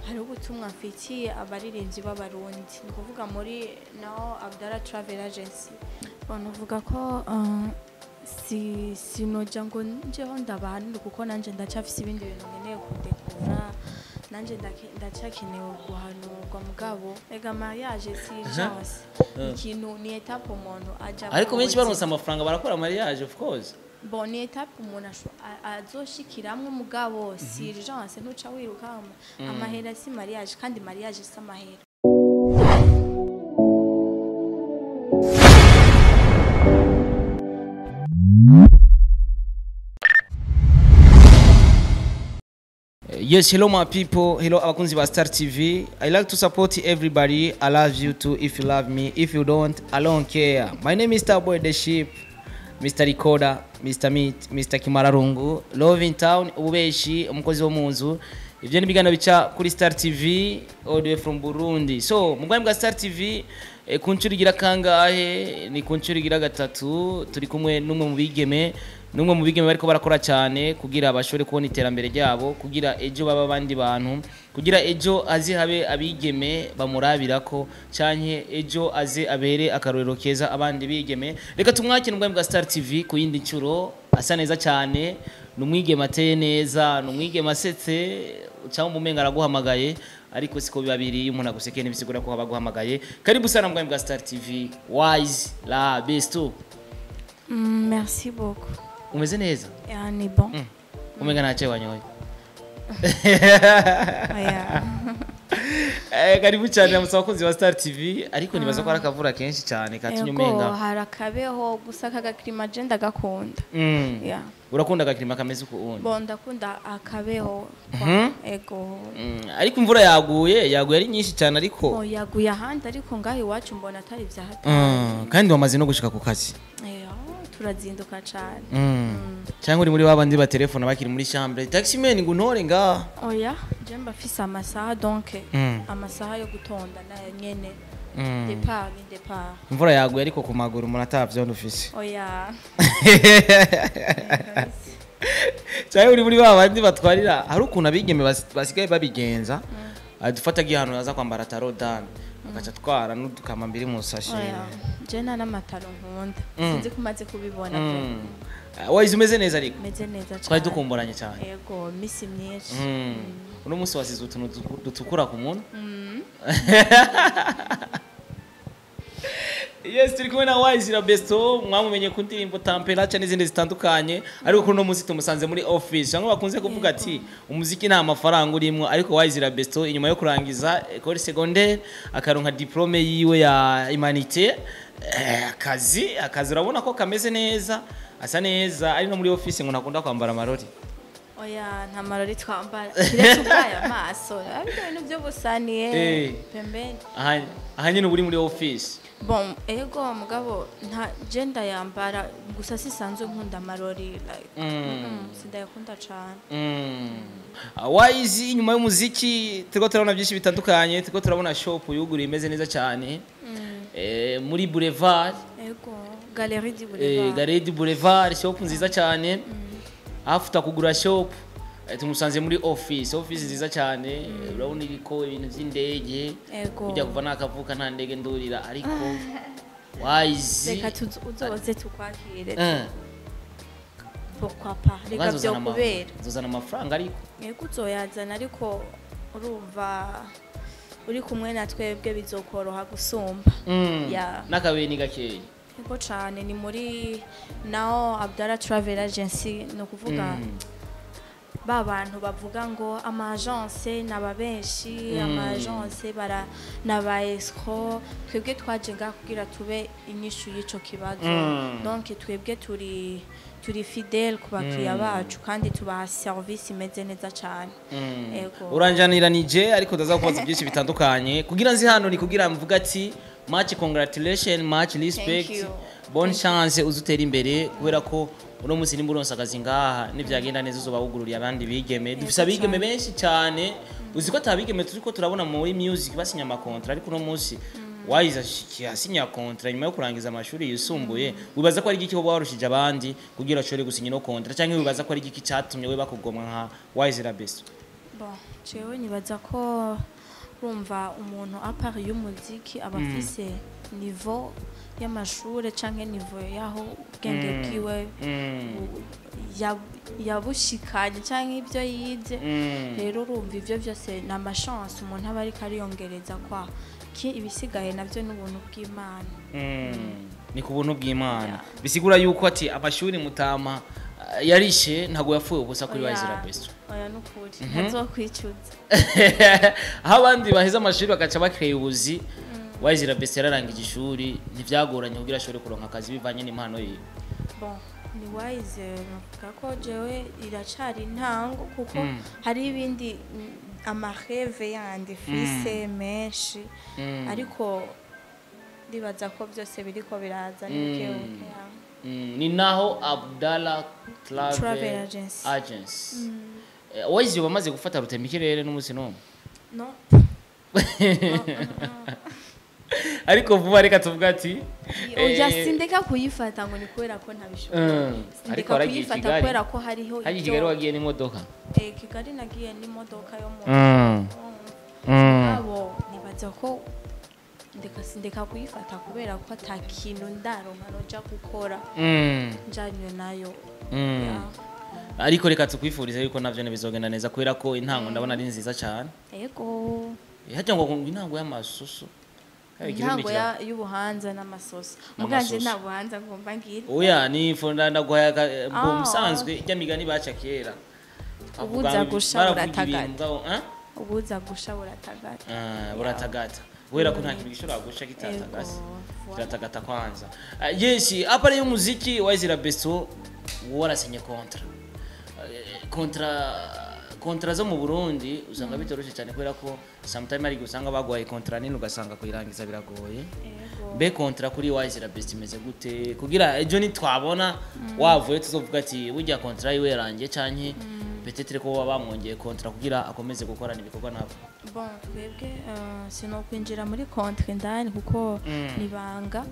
Hari ubutumwa mfitiye abaririmbyi b'Abarundi, ni ukuvuga muri naho Abdallah Travel Agency. Bon, uvuga ko si sinoja ngo njeho ndabahanure, kuko nanje ndacafise ibindi bintu nkeneye kudekura, nanje ndacakenewe guhanurwa. Mugabo ega mariage si urgence, ikintu ni étape umuntu aja Ariko benshi baronse amafaranga barakora mariage, of course. Bon, ni étape umuntu azoshikiramwo, mugabo si urgence, ntuca wiruka. Amahera si mariage, kandi mariage si amahera. Yes, hello my people. Hello abakunzi ba Star TV. I like to support everybody. I love you too if you love me. If you don't, I don't care. My name is Starboy the Ship, Mr. Recorder, Mr. Meat, Mr. Kimararungu, Love in Town, ububeshi, umukozi wo mu nzu. Ivyo ni ibiganiro bica kuri Star TV all the way from Burundi. So, mu bwami bwa Star TV, ku nshuro igira kangahe? Ni ku nshuro igira gatatu, turi kumwe n'umwe mu bigeme bariko barakora cyane kugira bashobore kubona iterambere ryabo, kugira ejo baba abandi bantu, kugira ejo aze habe abigeme bamurabirako, canke ejo aze abere akarorero keza abandi bigeme. Reka tumwakire mu bwami bwa Star TV ku yindi nshuro. Asa neza cyane, ni umwigeme ateye neza, ni umwigeme asetse cyangwa umenga araguhamagaye, ariko siko biba biri. Iyo umuntu agusekeye ntibisigura ko aba aguhamagaye. Karibu sana mu bwami bwa Star TV, Wise La Besto. Merci beaucoup. Umeze neza? Yeah, ni bon. Umenga ntacyo wanyoye. Oya. Karibu cyane amusaba abakunzi ba Star TV, ariko nibaza ko ari akavura kenshi cyane katumye Ego, umenga hari akabeho gusa aka gaclimat je ndagakunda. Yeah. Urakunda agaclimat kameze uko ubundi? Bon, ndakunda akabeho. Ego. Ariko imvura yaguye ari nyinshi cyane, ariko Oh, yaguye ahandi, ariko ngaho iwacu mbona atari vyahatari. Kandi wamaze no gushika ku kazi. Eh, turazinduka cane. Cyangwa uri muri babandi batelefona bakiri muri chambre, taximan ngo untore ngaha? Oya, je mba mfise amasaha, donc amasaha yo gutonda nayo nyene. Départ ni départ. Imvura yaguye, ariko ku maguru umuntu atavyo ufise. Oya. Cyangwa uri muri babandi batwarira, hari ukuntu abigeme basigaye babigenza, adufata agiye aza kwambara talon dame, agaca atwara n'udukamambiri mu sashe. Oya, je nta n'amataro nkunda. Sinzi ko umaze kubibona. Wayize umeze neza ariko? Meze neza cane. Twari dukumburanye cyane. Ego, misi myinshi. Uno munsi wasize utuntu dutukura ku munwa. Yes, turi kumwe na Wise La Besto, mwamumenye ku ndirimbo Temperature n'izindi zitandukanye, ariko kuri uno munsi tumusanze muri office. Bamwe bakunze kuvuga ati umuziki nta mafaranga urimo, ariko Wise La Besto inyuma yo kurangiza école secondaire akaronka diplôme yiwe ya humanité, akazi urabona ko kameze neza, asa neza, ari no muri office ngo ntakunda kwambara amarori. Oya, nta marori twambara, kiretse ubwayo amaso, ariko ibintu by'ubusaniye pembeni. Aha nyine uba uri muri office. Bon, ego, mugabo nta je ndayambara gusa sisanzwe nkunda amarori, like sindayakunda cane. Wise, inyuma y'umuziki turiko turabona byinshi bitandukanye, turiko turabona shop yuguriye imeze neza cyane muri Boulevard. Ego, Galerie du Boulevard. Galerie du Boulevard, shop nziza cyane. After kugura shop, tumusanze muri office nziza cyane, urabona iriko ibintu by'indege. Ego. Kujya kuva nakavuka nta ndege ndurira, ariko Wise Reka uzoze tukwakire. Pourquoi pas, reka Nzozana vyokubera. Nzozana amafaranga ariko. Ego, uzoyazana, ariko urumva uri kumwe na twebwe bizokoroha gusumba. Yeah. N'akabeni gakeya. Ego cane, ni muri nao Abdallah Travel Agency, ni ukuvuga ba bantu bavuga ngo ama agence naba benshi, ama agence bara naba escroc. Twebwe twaje ngaha kugira tube inyishu y'ico kibazo. Donc twebwe turi fidèle ku bakiriya bacu kandi tubaha service imeze neza cane. Ego. Uranjaniranije, ariko ndaza kubaza byinshi bitandukanye kugira nzi hano ni kugira mvuga ati much congratulation, much respect, Thank you. bonne chance, uzutera imbere, kubera ko uno munsi nimba uronse akazi ngaha, nivyagenda neza uzoba wugururiye abandi bigeme. Dufise abigeme benshi cyane. Uzi ko atabigeme turiko turabona muri music basinya amakontra, ariko uno munsi Wise asinya contrat nyuma yo kurangiza amashuri yisumbuye. Wibaza ko ari igiki woba warushije abandi kugira ashobore gusinya ino contrat, cyangwa wibaza ko ari igiki cyatumye we bakugomwa nka Wise La Besto? Bon, jewe nibaza ko urumva umuntu à part y'umuziki aba afise niveau y'amashure canke niveau y'aho ubwenge bwiwe yabushikanye canke ibyo yize. Rero urumva ivyo byose ni ama chance umuntu aba ariko ariyongereza kwa ki, ibisigaye navyo n'ubuntu bw'Imana. Ni ku buntu bw'Imana. Bisigura yuko ati amashuri mutama yarishe ntabwo yapfuye ubusa kuri Oya, Wayizera Besto. Oya, nukuri ntazokwicuza. Aho abandi baheze amashuri bagaca bakeye ubuzi, Wayizera Besto yararangije ishuri, ntivyagoranye kugira ashobore kuronka akazi bivanye n'impano yiwe. Bon, ni Wise navuga ko jewe iracari intango kuko hari ibindi ama rêves yandi fise menshi, ariko ndibaza ko byose biriko biraza ni buke buke, ya. Ni naho Abdallah Travel Travel Agency. Agency. Wise bamaze gufata rutemikirere n'umunsi n'umwe? No. Ariko vuba reka tuvuga ati Oya, sindeka kuyifata ngo ni kubera ko ntabishoboye. Ariko Sindeka waragiye i kuyifata Kigali. kubera ko hariho Hariya i Kigali wagiye n'imodoka? Eh, Kigali nagiye n'imodoka yo mu abo. Nibaza ko ndeka, sindeka kuyifata kubera ko ata kintu ndaronka noja gukora njanywe nayo. Ya. Ariko reka tukwifurize yuko navyo ntibizogenda neza kubera ko intango ndabona ari nziza cyane. Ego. Harya ngo intango y'amasusu. Hayo ikirundi Intango y'ubuhanza n'amasoso muganje. N'amasoso. Nta buhanza ngomba ngira. Oya, ni fonda ndaguhaye Ah. musanzwe ijya migani baca kera. Ubuza Avuga ngo gusha baravuga buratagata. ibintu mugabo, eh? Ubuza gusha buratagata. Ah, buratagata kubera ko nta kintu gishobora gusha kitatagase. Ego, voilà. Kiratagata kwanza. Ah, yes, à part y'umuziki, Wayizera Besto warasinye contrat. Contrat zo mu Burundi usanga bitoroshe cyane kubera ko sometime ari usanga baguhaye contrat nini ugasanga kuyirangiza biragoye. Ego. Mbe contrat kuri Wayizera Best imeze gute kugira ejo nitwabona wavuye tuzovuga ati burya contrat yiwe yarangiye, canke peut-être ko baba bamwongeye contrat kugira akomeze gukorana ibikorwa nabo? Bon, twebwe sinokwinjira muri contrat indani kuko nibanga,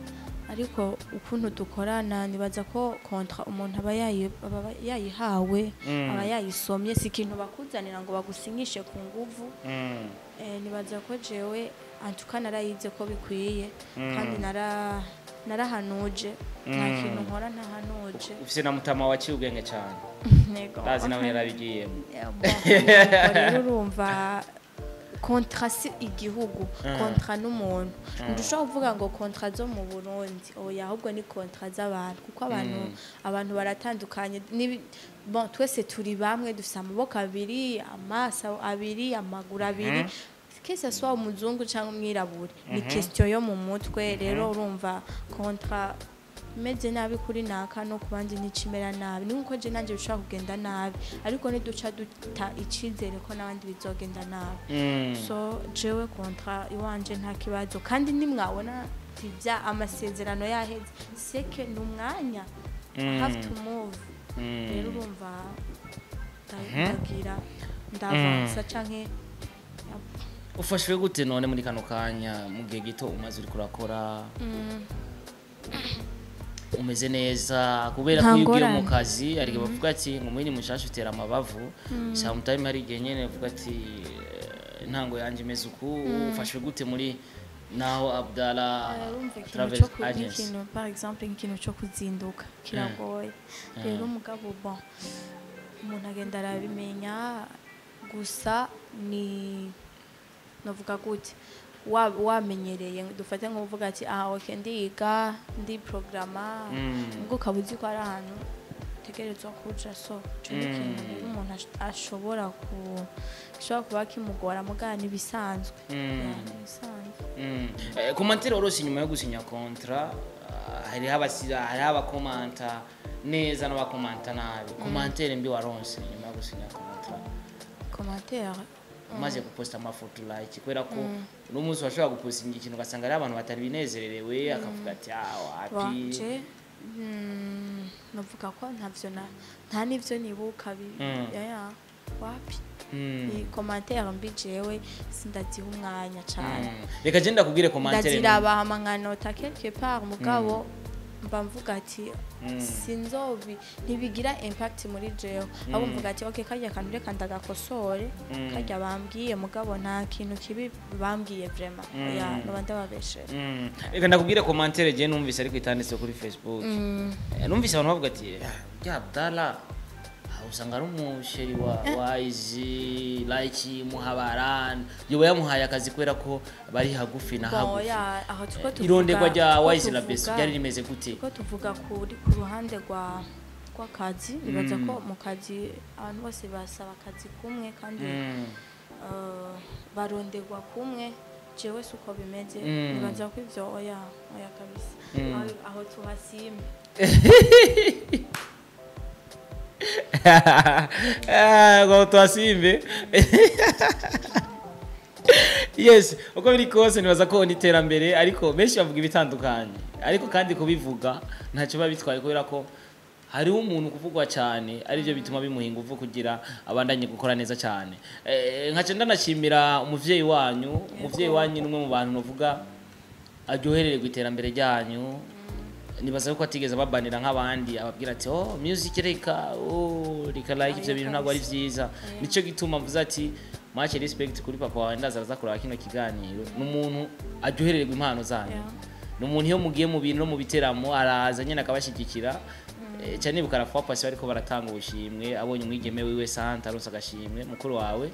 ariko ukuntu dukorana nibaza ko contrat umuntu aba yayihawe, aba yayisomye. Si ikintu bakuzanira ngo bagusinyishe ku nguvu. Nibaza ko jewe antuka narayize ko bikwiye kandi narahanuje, nta kintu nkora ntahanuje. Ufise na mutama waciye ubwenge cyane. Yego. Ndazi nawe yarabigiyemo. Bon, ubwo rero urumva contrat si igihugu, contrat n'umuntu. Ntidushobora kuvuga ngo contrat zo mu Burundi, oya, ahubwo ni contrat z'abantu kuko abantu baratandukanye. Bon, twese turi bamwe, dufise amaboko abiri, amaso abiri, amaguru abiri, que ce soit umuzungu cyangwa umwirabure, ni question yo mu mutwe. Rero urumva contrat imeze nabi kuri naka no ku bandi nticimera nabi. Ni nkuko je nanje bishobora kugenda nabi, ariko ntiduca duta icizere ko n'abandi bizogenda nabi. So jewe contrat iwanje nta kibazo, kandi nimwabona ibya amasezerano yaheze, seke ni umwanya I have to move. Rero urumva ndagira ndavansa canke Ufashwe gute none muri kano kanya, mu gihe gito umaze uriko urakora? Umeze neza kubera Nta ko iyo ugiye mu ngorane. kazi hari igihe bavuga ati ngo umuhini mushasha utera amabavu. Sometime hari igihe nyene bavuga ati intango yanje imeze uku. Ufashwe gute muri naho Abdallah Urumva ikintu Travel cyo Agency? Nk'ikintu par exemple nk'ikintu cyo kuzinduka kiragoye. Rero umugabo, bon, umuntu agenda arabimenya gusa. Ni novuga gute, wamenyereye, dufate nko kuvuga ati aha, ok, ndiga ndi programa, ubwo ukaba uzi ko ari ahantu utegerezwa kuja. So ico ni ikintu rero umuntu ashobora ku gishobora kuba kimugora, mugabo n'ibisanzwe. Yeah, nibisanzwe. Commentaire orose inyuma yo gusinya contrat, hariho abasira, hariho abakomanta neza n'abakomanta nabi. Commentaire mbi waronse inyuma yo gusinya contrat? Commentaire? Umaze guposta amafoto like, kubera ko uno munsi washobora gupostinga ikintu ugasanga hariho abantu batari binezererewe, akavuga ati ah, wapi. Wanje novuga ko ntavyo na nta n'ivyo nibuka ya wapi. Ni commentaire mbi jewe sindaziha umwanya cane. Reka je ndakubwire commentaire. Ndaziraba hama nkanota quelque part, mugabo Mba mvuga ati sinzobi, ntibigira impact muri jewe, ahubwo mvuga ati okay, karya kantu reka ndagakosore, karya bambwiye, mugabo nta kintu kibi bambwiye vraiment, ya, noba ndababeshera. Reka ndakubwire commentaire je numvise ariko itanditse kuri Facebook. Numvise abantu bavuga ati: "Ah, bya Abdallah, ah, usanga ari umusheri wa Izi like muhabara, yoba yamuhaye akazi kubera ko bari hagufi na Bon, hagufi." ya, aho tuko tuvuga Ironderwa rya tuko Wise Labeso tuvuga- ryari rimeze gute? Tuko tuvuga ku ruhande rw'akazi, nibaza ko mu kazi abantu bose basaba akazi kumwe kandi baronderwa kumwe. Jewe si uko bimeze. Nibaza ko ivyo oya, oya kabisa. Aho tuhasimbe. Ah, ngo tuhasimbe. Yes, uko biri kose nibaza ko ni iterambere, ariko benshi bavuga ibitandukanye, ariko kandi kubivuga ntacyo biba bitwaye, kubera ko hariho umuntu kuvugwa cyane aribyo bituma bimuha ingufu kugira abandanye gukora neza cyane. Nkaca ndanashimira umuvyeyi wanyu. Umuvyeyi wanyu ni umwe mu bantu novuga aryohererwa iterambere ryanyu. Nibaza ko atigeze ababanira nk'abandi, ababwira ati: "Oh, music reka, oh, reka like ivyo bintu ntabwo ari vyiza." Nico gituma mvuze ati much respect kuri papa wawe. Ndaza araza kuraba kino kiganiro. Ni umuntu aryohererwa impano zanyu. Ni umuntu iyo mugiye mu bintu no mu biteramo araza nyine akabashyigikira. Cyane nibuka rafa pasi bariko baratanga ubushimwe, abonye umwigeme wiwe Santa aronse agashimwe, mukuru wawe,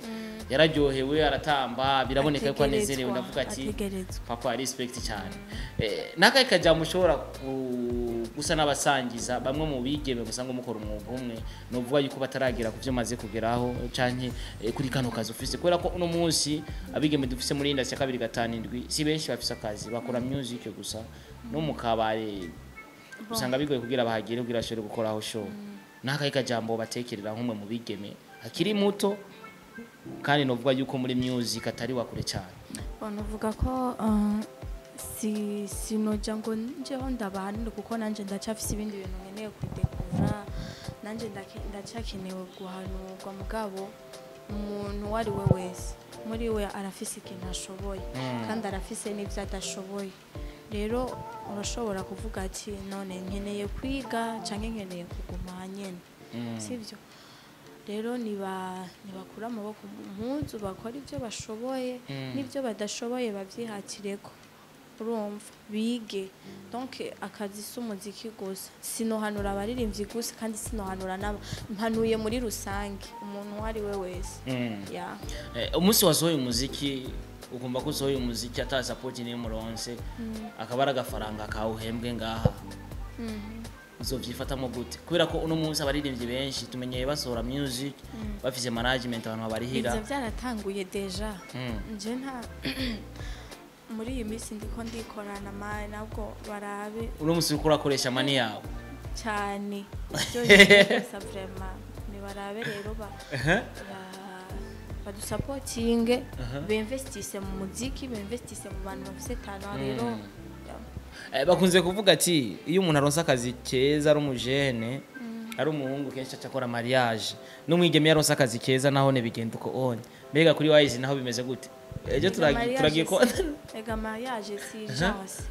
yararyohewe aratamba, biraboneka ko anezerewe. Ndavuga ati Ategerezwa. papa, respect cyane. N'akahe kajambo ushobora gusa n'abasangiza bamwe mu bigeme gusa ngo mukora umwuga umwe, novuga yuko bataragera ku byo maze kugeraho canke kuri kano kazi ufise? Kubera ko uno munsi abigeme dufise muri industry ya 257 si benshi bafise akazi, bakora music gusa, no mu kabare usanga bigoye kugira bahagere kugira bashobore gukoraho show. N'akahe kajambo batekerera nk'umwe mu bigeme akiri muto kandi novuga yuko muri music atari wa kure cyane? Bon, uvuga ko si sinoja ngo njeho ndabahanure, kuko nanje ndacafise ibindi bintu nkeneye kudekura, nanje ndacakenewe guhanurwa. Mugabo umuntu uwo ari we wese muri we arafise ikintu ashoboye kandi arafise n'ibyo adashoboye. Rero urashobora kuvuga ati none nkeneye kwiga canke nkeneye kuguma aha nyene, sivyo? Rero niba nibakura amaboko mu mpuzu, bakora ibyo bashoboye, n'ibyo badashoboye babyihatireko, urumva, bige. Donc akazi si umuziki gusa, sinohanura abaririmbyi gusa, kandi sinohanura n'aba, mpanuye muri rusange umuntu uwo ari we wese. Ya. Umunsi wasohoye umuziki, ukumva ko usohoye umuziki ata support niyo muronse, akaba ari agafaranga kawuhembwe ngaha, uzovyifatamo gute? Kubera ko uno munsi abaririmbyi benshi tumenyeye basohora music bafise management, abantu babarihira. Ivyo byaratanguye déjà. Nje nta muri iyi minsi ndiko ndikorana mani, nabwo barabe. Uno munsi uriko urakoresha money yawe. Cyane byonyine gusa vraiment, nibarabe rero badusapotinge, bemvestise mu muziki, bemvestise mu bantu bafise talent rero. Bakunze kuvuga ati iyo umuntu aronse akazi keza ari umujene, ari umuhungu, kenshi aca akora mariage, n'umwigeme iyo aronse akazi keza naho ne bigenda uko onye. Mbega kuri Wise naho bimeze gute ejo? Turagiye ko Ega mariage si urgence,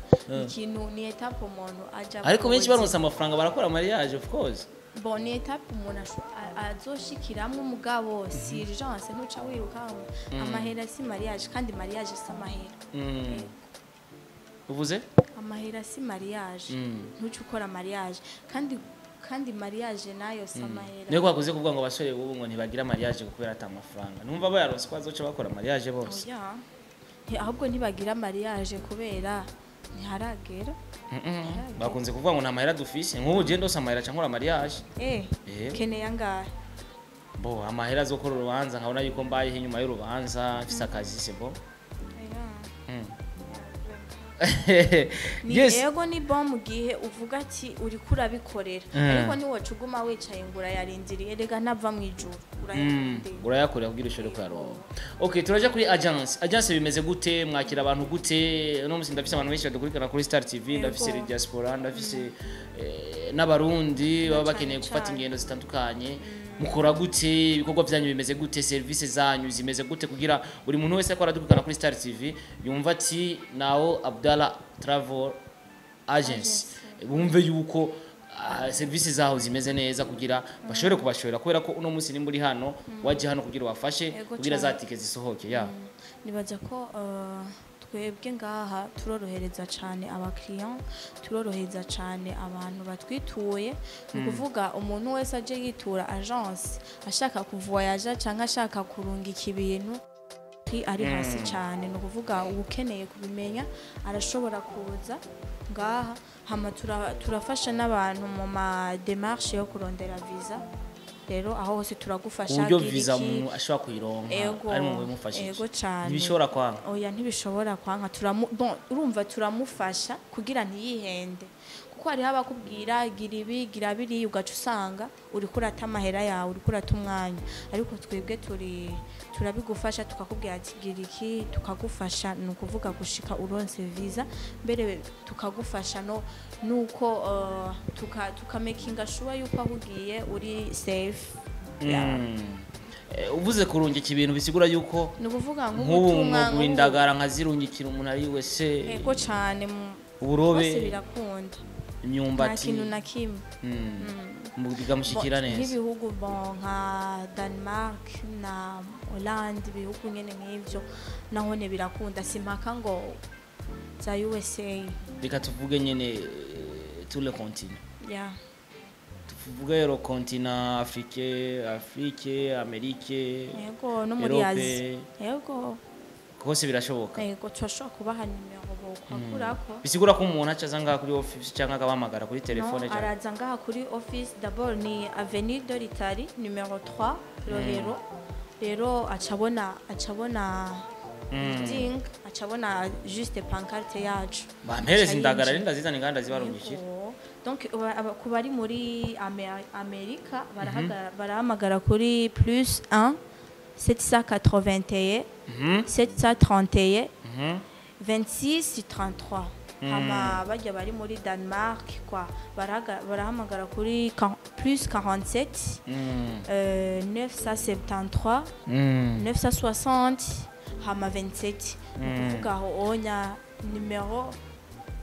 ikintu ni étape umuntu aja Ariko mu benshi buzima. baronse amafaranga barakora mariage, of course. Bon, ni étape umuntu azoshikiramwo, umugabo si urgence, ntuca wiruka. Amahera si mariage, kandi mariage si amahera. Uvuze? Amahera si mariage. Ntuce ukora mariage, kandi mariage nayo si amahera. Niyo kwakuze kuvuga ngo abasore bubu ngo ntibagira mariage kubera ata amafaranga, numva bayaronse ko bazoca bakora mariage bose. Oya. Ahubwo ntibagira mariage kubera ntiharagera. Bakunze kuvuga ngo nta mahera dufise. Nk'ubu je ndose amahera ca nkora mariage. Keneye angahe? Bo amahera azokora urubanza, nkabona yuko mbayeho inyuma y'urubanza mfise akazi, c'est bon. Oya. Ni ego, ni bon mu gihe uvuga ati uriko urabikorera, ariko ntiwoca uguma wicaye ngo urayarindiriye. Rega ntava mu ijuru, urayarindiriye. Urayakorera kugira ushobore kuyaronka. Okay, turaja kuri agence. Agence bimeze gute? Mwakira abantu gute? Uno munsi ndafise abantu benshi badukurikirana kuri Star TV, ndafise diaspora, ndafise n'abarundi baba Cane bakeneye gufata cane. ingendo zitandukanye. Mukora gute? Ibikorwa byanyu bimeze gute? Service zanyu zimeze gute, kugira buri muntu wese ko aradukurikirana kuri Star TV yumva ati nawo Abdallah Travel Agency Agency. Bumve yuko servisi zaho zimeze neza kugira bashobore kubashorera, kubera ko uno munsi nimba uri hano, waje hano kugira ubafashe Ego kugira cane. za tike zisohoke ya. Nibaza ko twebwe ngaha turorohereza cyane abakiriya, turorohereza cyane abantu batwituye. Ni ukuvuga umuntu wese aje yitura agence ashaka kuvoyaja cyangwa ashaka kurungika ibintu, prix ari hasi cyane. Ni ukuvuga ukeneye kubimenya arashobora kuza ngaha, hama turafasha n'abantu mu ma démarche yo kurondera visa. Rero aho hose Ku turagufasha. buryo Gira visa iki. umuntu ashobora kuyironka Ego, ari mu bimufashije. Ego cane. Ntibishobora kwanga. Oya, ntibishobora kwanka. Bon, urumva turamufasha kugira ntiyihende, kuko hariho abakubwira gira ibi, gira biriya, ugaca usanga uriko urata amahera yawe, uriko urata umwanya. Ariko twebwe turabigufasha, tukakubwira ati gira iki, tukagufasha. Ni ukuvuga gushika uronse visa, mbere tukagufasha no nuko tukamakinga sure yuko aho ugiye uri safe. Yeah. Uvuze kurungika ibintu, bisigura yuko Ni ukuvuga nk'ubu nk'ubutumwa nk'ubu indagara nkazirungikira umuntu ari wese, Ego cane, uburobe, bose birakunda, nta imyumbati, kintu na kimwe. Bigamushikira Bon, neza. Nk'ibihugu, bon, nka Denmark na Hollande, ibihugu nyene nk'ivyo nahone birakunda, simpaka ngo za USA. Reka tuvuge nyene tout le continent. Yeah. Tuvuge rero continent Afrique, Amérique, Yego, no muri Europe. Asie, yego. Hose birashoboka. Yego, turashobora kubaha nimero bokwakurako. Bisigura ko umuntu aca aza ngaha kuri office cyangwa akabahamagara kuri telefone No, cyangwa araza ngaha kuri office. D'abord ni avenue de l'Italie numéro 3 Rohero. Rero acabona building, acabona juste pancarte yacu. Bampereza Aca indagara yinjira. rero ndazizana inganda zibarungikira. Yego. Donc ku bari muri Amerika barahamagara kuri plus 1 781 731 26 33. Hama bajya bari muri Denmark kwa barahamagara kuri plus 47 973 960 hama 27. Ni ukuvuga aho onya nimero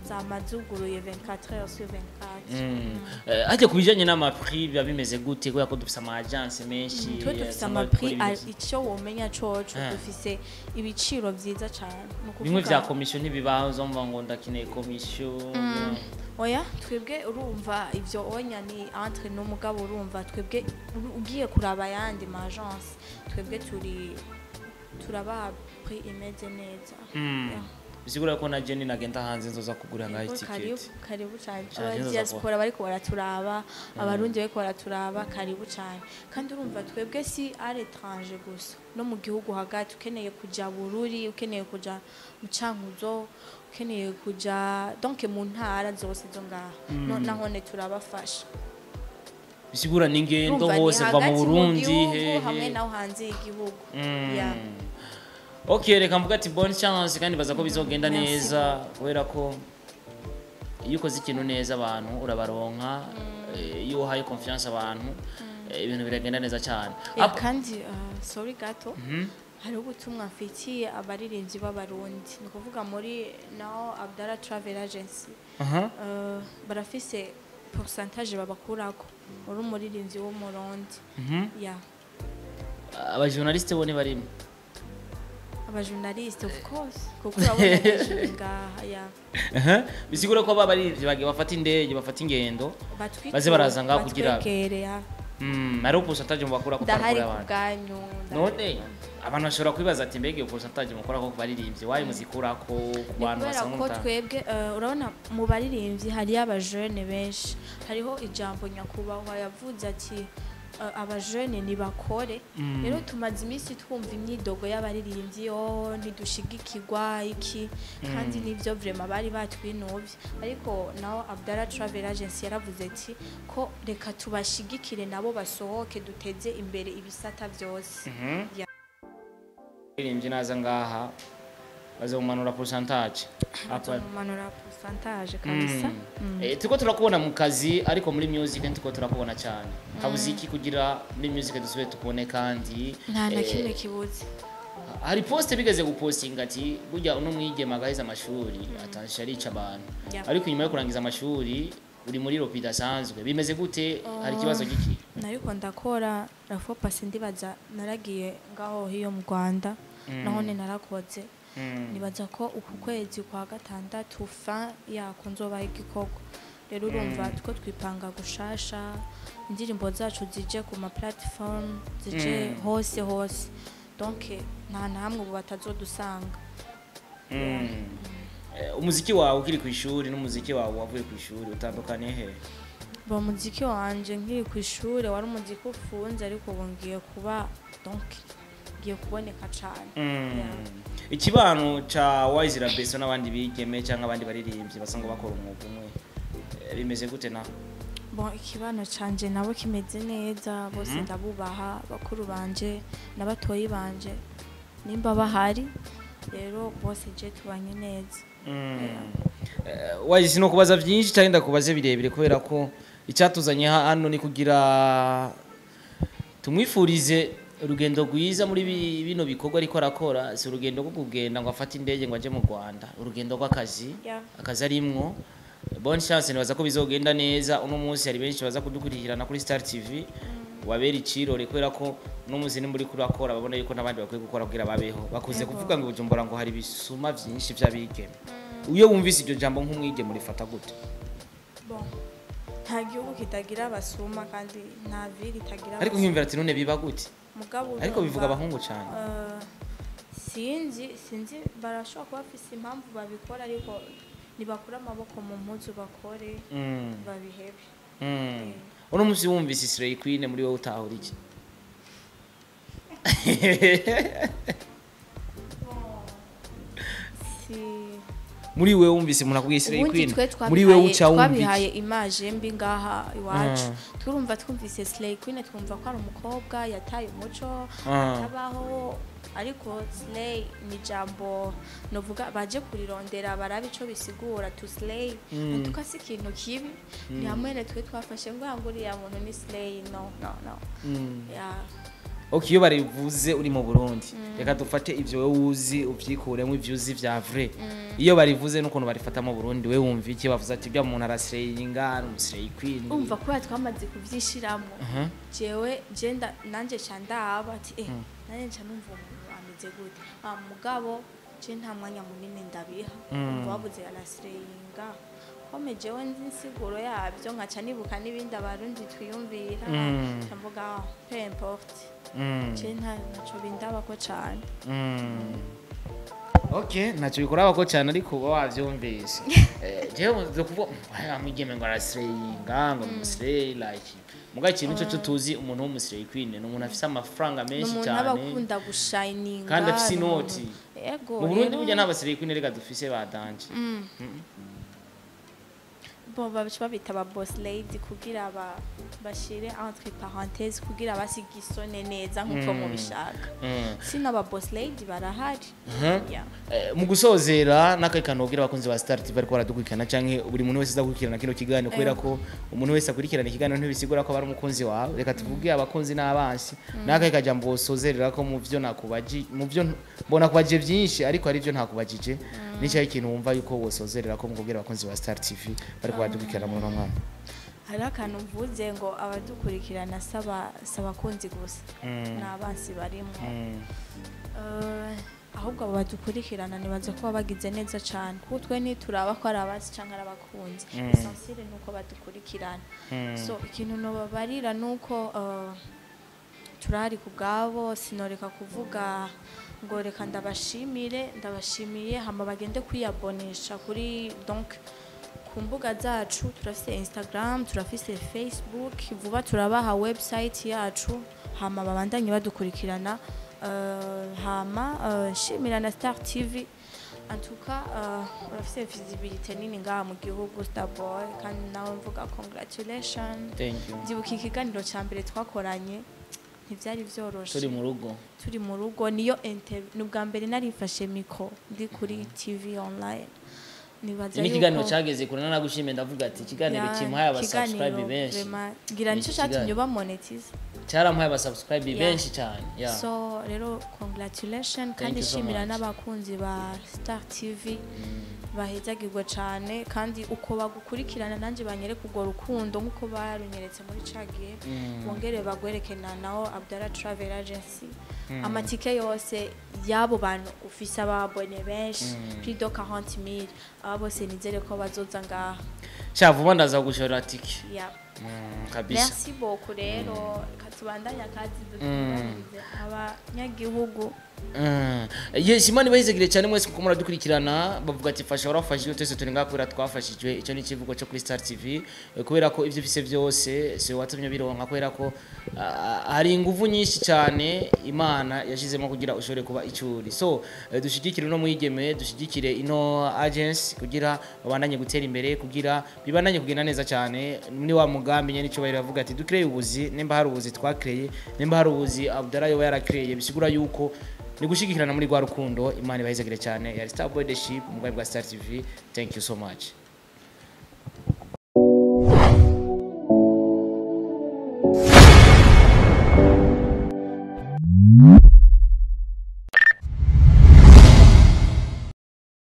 zama zuguruye 24 heures sur 24. Hajya ku bijyanye n'ama prix biba bimeze gute, kubera ko dufise ama agence menshi? Twe dufise usanga ama prix dukora ibintu icyo womenya coco, dufise ibiciro vyiza cane. Ni bimwe ukuvuga vya commission ntibibaho, uzumva ngo ndakeneye commission. Oya, twebwe urumva ivyo onya ni entre n'umugabo. Urumva twebwe ugiye kuraba ayandi ma agence, twebwe turabaha prix imeze neza. Yeah. Bisigura ko na Jenny nagenda hanze nzoza kugura ngaho Yego, karibu. itiketi. Karibu cyane. Cyane, Aba nzoza diaspora bariko baraturaba, abarundi bariko baraturaba, karibu cyane. Kandi urumva twebwe si à l'étranger gusa, no mu gihugu hagati, ukeneye kuja Bururi, ukeneye kuja mu Cankuzo, ukeneye kuja donc mu ntara zose zo ngaha, no nahone turabafasha. Bisigura n'ingendo Urumva ni hose kuva mu hagati mu Burundi gihugu, hehe. Hamwe naho hanze y'igihugu. Yeah. Ok, reka mvuga ati bonne chance, kandi baza ko bizogenda Merci. neza, kubera ko iyo ukoze ikintu neza abantu urabaronka, iyo uhaye confiance abantu, ibintu biragenda neza cyane. Kandi sorry gato, hariho ubutumwa mfitiye abaririmbyi b'abarundi. Ni ukuvuga muri naho Abdara Travel Agency barafise pourcentage babakurako uri umuririmbyi w'umurundi. Yeah. Abajournaliste bo ntibarimo? Abajournaliste, of course, kuko urabona hejuru ngaha, yeah. Aha. Bisigura ko aba baririmbyi bagiye bafata indege, bafata ingendo, baze baraza ngaha kugira batwegere, yeah. Hariho pourcentage mubakura ko Ndahari parukura ku abantu. bwanyu. None abantu bashobora kwibaza ati mbega iyo pourcentage mukora ko ku baririmbyi wayo muzikurako ku Ni bantu kubera basanzwe ko twebwe urabona mu baririmbyi hariyo abajene benshi. Hariho ijambo nyakubahwa yavuze ati abajene nibakore. Rero tumaze iminsi twumva imyidogo y'abaririmbyi, oh ntidushigikirwa iki, kandi nivyo vraiment bari batwinuvye. Ariko naho Abdara Travel Agency yaravuze ati ko reka tubashigikire nabo basohoke, duteze imbere ibisata byose. Yeah. Baririmbyi naza ngaha bazomanura pourcentage. Tumanura pourcentage kabisa. Turiko turakubona mu kazi, ariko muri music ntituko turakubona cyane. Kabuze iki kugira muri music dusubire tukubone kandi? Nta na kimwe kibuze. Hari poste bigeze gupostinga ati burya uno mwigeme agaheza amashuri atansha arica abantu, ariko inyuma yo kurangiza amashuri Uri muri ropi idasanzwe, bimeze gute? Hari ikibazo giki? Nariko ndakora la fois passée, ndibaza naragiye ngaho hiyo mu Rwanda, nahone narakoze. Nibaza ko uku kwezi kwa gatandatu, fin yako, nzobaha igikorwa. Rero urumva two twipanga gushasha, indirimbo zacu zije ku ma platform, zije hose hose, donc nta na hamwe ubu batazodusanga. Umuziki wawe ukiri ku ishuri n'umuziki wawe wavuye ku ishuri utandukaniye he? Ba, umuziki wanje nkiri ku ishuri wari umuziki ufunze, ariko ubu ngiye kuba, donc ngiye kuboneka cane. Yeah. Ikibano ca Wise Rabeso n'abandi bigeme cyangwa abandi baririmbyi basanzwe bakora umwuga umwe, bimeze gute naho? Bon, ikibano canje nabo kimeze neza bose, ndabubaha bakuru banje n'abatoyi banje nimba bahari. Rero bose je tubanye neza. Wise, no kubaza byinshi cyangwa ndakubaze birebire, kubera ko icyatuzanye hano ni kugira tumwifurize urugendo rwiza muri bino bikorwa ariko arakora. Si urugendo rwo kugenda ngo afate indege ngo aje mu Rwanda, urugendo rw'akazi. Akazi arimwo. Bonne chance, nibaza ko bizogenda neza. Uno munsi hari benshi baza kudukurikirana kuri Star TV, wabera ikirore, kubera ko uno munsi nimba uriko urakora babona yuko n'abandi bakwiye gukora kugira babeho. Bakunze kuvuga ngo Bujumbura ngo hari ibisuma vyinshi vy'abigeme. Iyo wumvise iryo jambo nk'umwigeme urifata gute? Bon, nta gihugu kitagira abasuma kandi nta ville itagira Ariko abasuma. nkiyumvira ati none biba gute? Mugabo Ariko bivuga urumva, abahungu cane. Sinzi, barashobora kuba bafise impamvu babikora, ariko nibakure amaboko mu mpuzu bakore, babihebe. Uno munsi wumvise Slay Queen, muri wowe utahura iki? Si Muri wewe wumvise umuntu akubwiye Slay Ubundi Queen, twe muri wewe uca wumva twabihaye iki? Image mbi ngaha iwacu. Turumva twumvise Slay Queen twumva ko ari umukobwa yataye umuco, atabaho. Ariko slay ni ijambo novuga baje kurirondera barabe ico bisigura, to slay. Antuka si ikintu kibi, ni hamwe twe twafashe ngo ngo uriya muntu ni slay. No, no, no. Yeah. Okay, iyo barivuze uri mu Burundi, reka dufate ivyo wowe uzi, uvyikuremo ivyo uzi vya vrai. Iyo barivuze n'ukuntu barifata mu Burundi, we wumva iki bavuze ati bya muntu araslayinga, ari umuslay queen? Umva, kubera twamaze kuvyishiramwo, jewe jenda nanje ca ndaba ati nanje nca numva umuntu ameze gute. Ah, mugabo je nta mwanya munini ndabiha. Umva, babuze araslayinga kome, jewe nzi insiguro yabyo, nkaca nibuka n'ibindi abarundi twiyumvira, nca mvuga: "Ah, peu importe." Je ntaco bindabako cane. Okay, ntacyo bikuraba ko cyane, ariko uba wavyumvise. Jewe nzo kuvuga aya mwigeme ngo araslayinga, ngo ni umuslay like, muga ikintu cyo tuzi, umuntu w'umuslay queen ni umuntu afise amafaranga Ni menshi umuntu aba cyane akunda gushininga. kandi afise ni umuntu- inoti. Yego. Mu Burundi Rero- burya nta baslay queen reka dufise ba danger. Bon, baca babita ba boss lady kugira bashire entre parenthèses, kugira basige isone neza nkuko mubishaka. Sino aba boss lady barahari. Yeah. Mu gusozera, n'akahe kantu wobwira abakunzi ba Star TV bariko baradukurikirana, canke buri muntu wese azakurikirana kino kiganiro? Kubera ko umuntu wese akurikirana ikiganiro ntibisigura ko aba ari umukunzi wawe. Reka tuvuge abakunzi n'abansi. N'akahe kajambo wosozerera ko mu vyo nakubaji, mu vyo mbona kubajije byinshi, ariko hari ivyo ntakubajije, n'icyahe ikintu wumva yuko wosozerera ko mu kubwira abakunzi ba Star TV bariko baradukurikirana muri uno mwanya? Hariho akantu mvuze ngo abadukurikirana si abakunzi gusa, ni abansi barimo. Ahubwo abo badukurikirana nibaza ko baba bagize neza cyane, kuko twe ntituraba ko ari abazi cyangwa ari abakunzi. Essentiel ni uko badukurikirana. So ikintu nobabarira ni uko turahari ku bwabo. Sinoreka kuvuga ngo reka ndabashimire, ndabashimiye. Hama bagende kwiyabonesha kuri, donc ku mbuga zacu. Turafise Instagram, turafise Facebook, vuba turabaha website yacu. Hama babandanye badukurikirana. Hama nshimira na Star TV. En tout cas, urafise visibilité nini ngaha mu gihugu, Starboy, kandi nawe mvuga congratulation. Thank you. Ndibuka ikiganiro ca mbere twakoranye, ntivyari vyoroshe. Turi mu rugo. Turi mu rugo, niyo interview, ni ubwa mbere narifashe micro ndi kuri TV online. Nibaza Ni ikiganiro yuko cyageze kure, nanagushimiye, ndavuga ati ikiganiro Ya, kimuhaye aba subscribe ikiganiro benshi. vraiment, ngira Ni nicyo iki cyatumye kiganiro. uba monetize. Cyarampaye aba subscribe Yeah. benshi cyane, yeah. So rero congratulation, kandi you so shimira much. n'abakunzi ba Star TV, bahezagirwe cyane, kandi uko bagukurikirana nanjye banyereka urwo rukundo nk'uko barunyeretse muri ca gihe, bongere bagwerekena nawo Abdallah Travel Agency. Amatike yose y'abo bantu ufise ababone benshi, plus de 40 000, aba bose nizere ko bazoza ngaha. Sha, vuba ndaza gushora tike. Yeah. Kabisa. Merci beaucoup. Rero reka tubandanye akazi, dutunganirize abanyagihugu. Yes, Imana ibahezegire cyane mwese kuko muradukurikirana. Bavuga ati fasha warafashijwe, twese turi ngaha kubera twafashijwe. Icyo ni ikivugo cyo kuri Star TV, kubera ko ibyo ufise byose si wowe watumye bironka, kubera ko hari ingufu nyinshi cyane Imana yashizemo kugira ushobore kuba icuri. So dushigikire uno mwigeme, dushigikire ino agency kugira babandanye gutera imbere, kugira bibandanye kugenda neza cyane muri wa mugambi nyene icyubahiro bavuga ati dukreye ubuzi. Nimba hari ubuzi twakreye, nimba hari ubuzi Abdallah yoba yarakreye, bisigura yuko ni gushigikirana muri rwa rukundo. Imana ibahezagire cyane. Yari Star Boy The Ship, umugwayi bwa Star TV. Thank you so much.